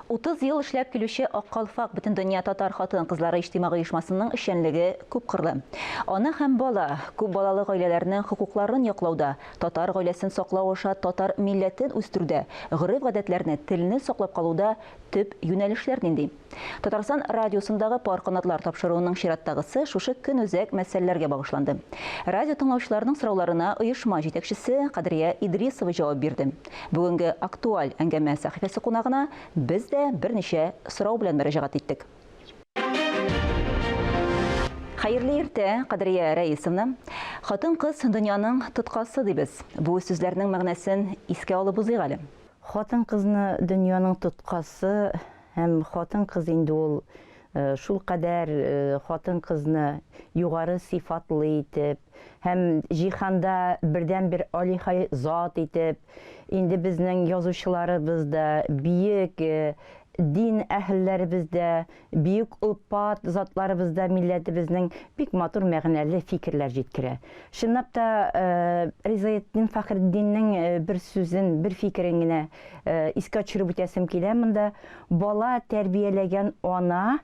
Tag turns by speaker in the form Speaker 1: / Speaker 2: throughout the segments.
Speaker 1: 30 ел эшләп килүче Ак калфак Бөтендөнья татар хатын-кызлары иҗтимагый оешмасының эшчәнлеге күпкырлы. Ана һәм бала, күп балалы гаиләләрнең хокукларын яклауда, татар гаиләсен саклау аша татар милләтен үстерүдә, гореф-гадәтләрне, телне саклап калуда төп юнәлешләр нинди? Татарстан радиосындагы Пар канатлар тапшыруының чираттагысы шушы көнүзәк мәсьәләләргә багышланды. Радио тыңлаучыларның сорауларына оешма җитәкчесе Кадрия Идрисова җавап бирде. Бүгенге актуаль әңгәмә сәхифәсе кунагына без дә берничә сорау белән мөрәҗәгать иттек. Хәерле иртә, Кадрия Рәисовна. Хатын-кыз дөньяның тоткасы дибез. Бу сүзләрнең мәгънәсен искә алып узыйк әле.
Speaker 2: Хатын-кызны дөньяның тоткасы һәм хатын-кыз инде ул шулкадәр хатын-кызны югары сыйфатлы итеп һәм җиһанда бердәнбер алиһай зат итеп, инде безнең язучыларыбыз да, биек дин әһелләребез дә, Бөек олпат затларыбыз да милләтебезнең бик матур мәгънәле фикерләр җиткерә. Чынлап та, Ризаэтдин Фәхретдиннең бер сүзен, бер фикерен генә искә төшереп үтәсем килә монда. Бала тәрбияләгән ана,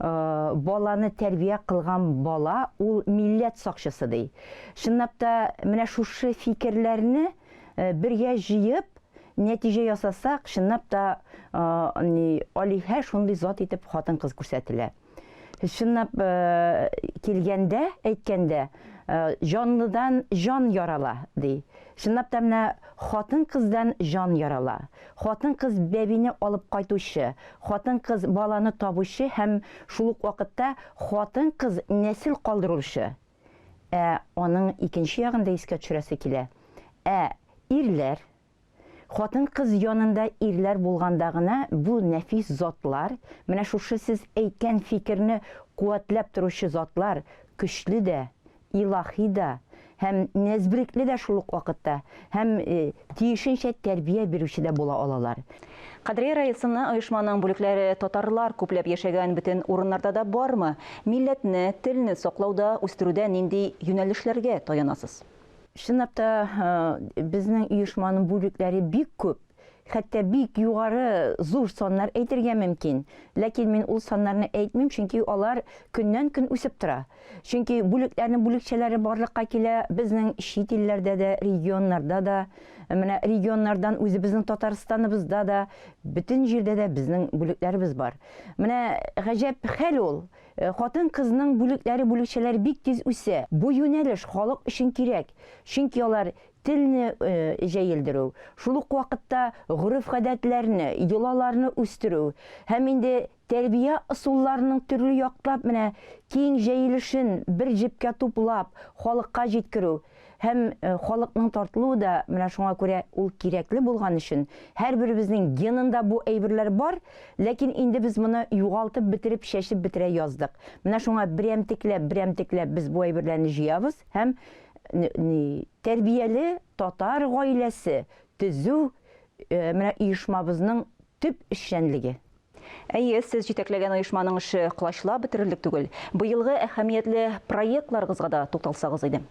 Speaker 2: баланы тәрбия кылган бала ул милләт сакчысы, ди. Чынлап та, менә шушы фикерләрне бергә җыеп, Нәтиҗә ясасак, чынлап та, ни, алиһә шундый зат итеп хатын-кыз күрсәтелә. Чынлап килгәндә, әйткәндә, җанлыдан җан ярала, ди. Чынлап та менә хатын-кыздан җан ярала. Хатын-кыз бәбине алып кайтучы, хатын-кыз баланы табучы һәм шул ук вакытта хатын-кыз нәсел калдыручы. Ә аның икенче ягын да искә төшерәсе килә. Ә ирләр? Хатын-кыз янында ирләр булганда гына бу нәфис затлар, менә шушы сез әйткән фикерне куәтләп торучы затлар көчле дә, илаһи да һәм нәзберекле дә шул ук вакытта һәм тиешенчә тәрбия бирүче дә була алалар.
Speaker 1: Кадрия Раисовна, оешманың бүлекләре татарлар күпләп яшәгән бөтен урыннарда да бармы? Милләтне, телне саклауда, үстерүдә нинди юнәлешләргә таянасыз?
Speaker 2: Чынлап та, безнең оешманың бүлекләре бик күп. Хәтта бик югары, зур саннар әйтергә мөмкин. Ләкин мин ул саннарны әйтмим, чөнки алар көннән-көн үсеп тора. Чөнки бүлекләрнең бүлекчәләре барлыкка килә, безнең чит илләрдә дә, регионнарда да, менә регионнардан үзебезнең Татарстаныбызда да, бөтен җирдә дә безнең бүлекләребез бар. Менә гаҗәп хәл ул, хатын-кызның бүлекләре, бүлекчәләре бик тиз үсә. Бу юнәлеш халык өчен кирәк, чөнки алар телне җәелдерү, шул ук вакытта гореф-гадәтләрне, йолаларны үстерү һәм инде тәрбия ысулларының төрле яклап менә киң җәелешен бер җепкә туплап, халыкка җиткерү һәм халыкның тартылуы да менә шуңа күрә ул кирәкле булган өчен һәрберебезнең генында бу әйберләр бар, ләкин инде без моны югалтып бетереп, чәчеп бетерә яздык. Менә шуңа берәмтекләп, берәмтекләп без бу әйберләрне җыябыз һәм тәрбияле татар гаиләсе төзү менә оешмабызның төп эшчәнлеге.
Speaker 1: Әйе, сез җитәкләгән оешманың эше колачлап бетерерлек түгел. Быелгы әһәмиятле проектларыгызга да тукталсагыз иде.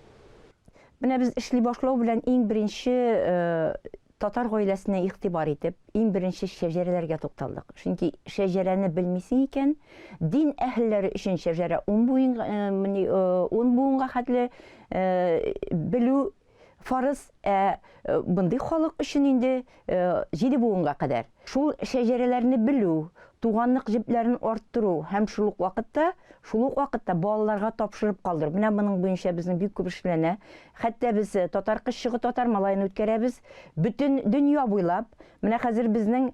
Speaker 2: Менә без эшли башлау белән иң беренче татар гаиләсенә игътибар итеп, иң беренче шәҗәрәләргә тукталдык. Чөнки шәҗәрәне белмисең икән, дин әһелләре өчен шәҗәрә ун ун буынга хәтле белү фарыз, ә мондый халык өчен инде җиде буынга кадәр. Шул шәҗәрәләрне белү, туганлык җепләрен арттыру һәм шул ук вакытта, шул ук вакытта балаларга тапшырып калдыру. Менә моның буенча безнең бик күп эшләнә. Хәтта без татар кызчыгы, татар малаен үткәрәбез. Бөтен дөнья буйлап. Менә хәзер безнең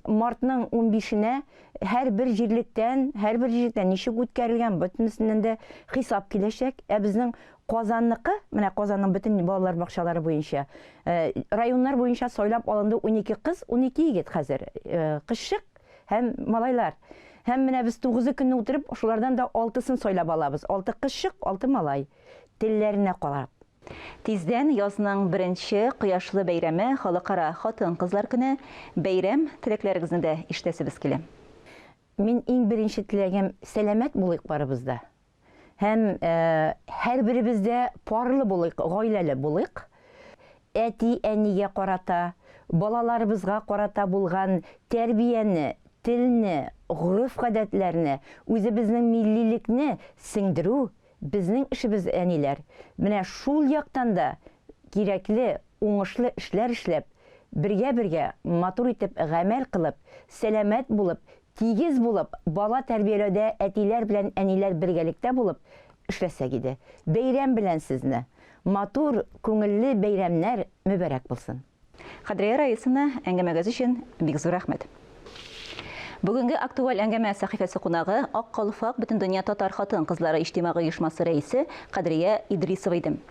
Speaker 2: мартның унбишенә һәрбер җирлектән, һәрбер җирлектән ничек үткәрелгән, бөтенесеннән дә хисап киләчәк. Ә безнең Казанныкы, менә Казанның бөтен балалар бакчалары буенча, районнар буенча сайлап алынды 12 кыз, 12 егет хәзер. Кызчык һәм малайлар. Һәм менә без тугызы көнне утырып, шулардан да алтысын сайлап алабыз. Алты кызчык, алты малай. Телләренә карап.
Speaker 1: Тиздән язның беренче кояшлы бәйрәме, Халыкара хатын-кызлар көне. Бәйрәм теләкләрегезне дә ишетәсебез килә.
Speaker 2: Мин иң беренче теләгем, сәламәт булыйк барыбыз да. Һәм һәрберебез дә парлы булыйк, гаиләле булыйк. Әти-әнигә карата, балаларыбызга карата булган тәрбияне, телне, гореф-гадәтләрне, үзебезнең миллилекне сеңдерү, безнең эшебез, әниләр. Менә шул яктан да кирәкле, уңышлы эшләр эшләп, бергә-бергә матур итеп гамәл кылып, сәламәт булып, тигез булып, бала тәрбияләүдә әтиләр белән әниләр бергәлектә булып эшләсәк иде. Бәйрәм белән сезне! Матур, күңелле бәйрәмнәр мөбарәк булсын!
Speaker 1: Кадрия Раисовна, әңгәмәгез өчен бик зур рәхмәт. Бүгенге актуаль әңгәмә сәхифәсе кунагы Ак калфак Бөтендөнья татар хатын-кызлары иҗтимагый оешмасы рәисе Кадрия Идрисова иде.